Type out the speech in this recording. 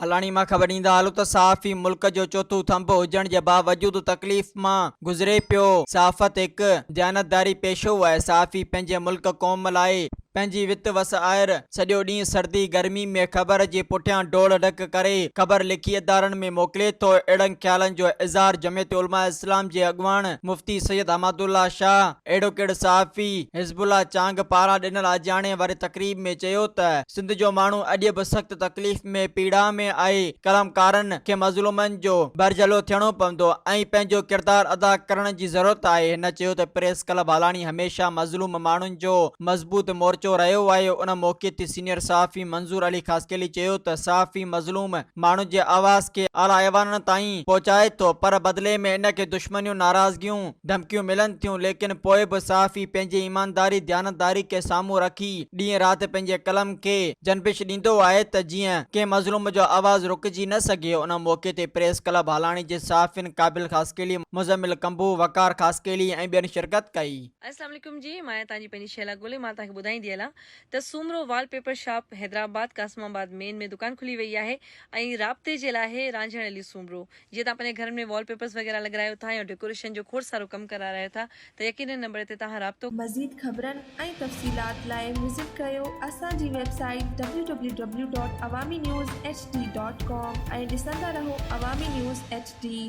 هالاڻي مان خبر ڏيندا هلو ته صحافي ملڪ جو چوٿون ٿنڀ هجڻ جي باوجود تڪليف مان گذري پيو، صحافت هڪ ديانتداري پيشو آهي، صحافي پنهنجي ملڪ قوم لاء پنهنجي وت وس آهر سڄو ڏينهن سردي گرمي ۾ خبر جي پٺيان ڊوڙ ڊڪ ڪري خبر لکي ادارن ۾ موڪلي ٿو، اهڙن خيالن جو اظهار جمعيت علماء اسلام جي اڳواڻ مفتي سيد حماد الله شاهه ايڊووڪيٽ صحافي حزب الله چانگ پاران ڏنل آجياڻي واري تقريب ۾ چيو ته سنڌ جو ماڻهو اڄ به سخت تڪليف ۾ پيڙاء ۾ آهي، قلمڪارن کي مظلومن جو ڀرجهلو ٿيڻو پوندو ۽ پنهنجو ڪردار ادا ڪرڻ جي ضرورت آهي، هن چيو ته پريس ڪلب هالاڻي هميشه مظلوم ماڻهن جو مضبوط مورچو رهيو آهي، ان موقعي تي سينيئر صحافي منظور علي خاصخيلي چيو ته صحافي مظلوم ماڻهن جي آواز کي اعليٰ ايوانن تائين پهچائي ٿو پر بدلي ۾ ان کي دشمنيون، ناراضگيون، ڌمڪيون ملن ٿيون ليڪن پوء به صحافي پنهنجي ايمانداري، ديانتداري کي سامهون رکي ڏينهن رات پنهنجي قلم کي جنبش ڏيندو آهي ته جيئن ڪنهن مظلوم جو آواز رڪجي نه سگهي. ان موقعي تي پريس ڪلب هالاڻي جي صحافين قابل خاصخيلي، مزمل ڪنڀو، وقار خاصخيلي ۽ ٻين شرڪت ڪئي. اسلام عليڪم جي مان آهيان توهان جي پنهنجي شهلا گولي مان توهان کي ٻڌائيندي هلان ته Soomro wallpaper shop Hyderabad Qasimabad main ۾ دڪان کلي وئي آهي ۽ رابطي جي لاء آهي رانجهڻ علي سومرو جيئن توهان پنهنجي گهرن ۾ وال پيپرز وغيره لڳرايو ٿا يا ڊيڪوريشن جو کوڙ سارو ڪم ڪرارايو ٿا ته يقينن نمبر تي توهان رابطو مزيد خبرن ۽ تفصيلات لاء وزٽ ڪريو اسان جي website W W W dot Awami news H D dot com ۽ ڏسندا رهو عوامي نيوز ايڇ ڊي.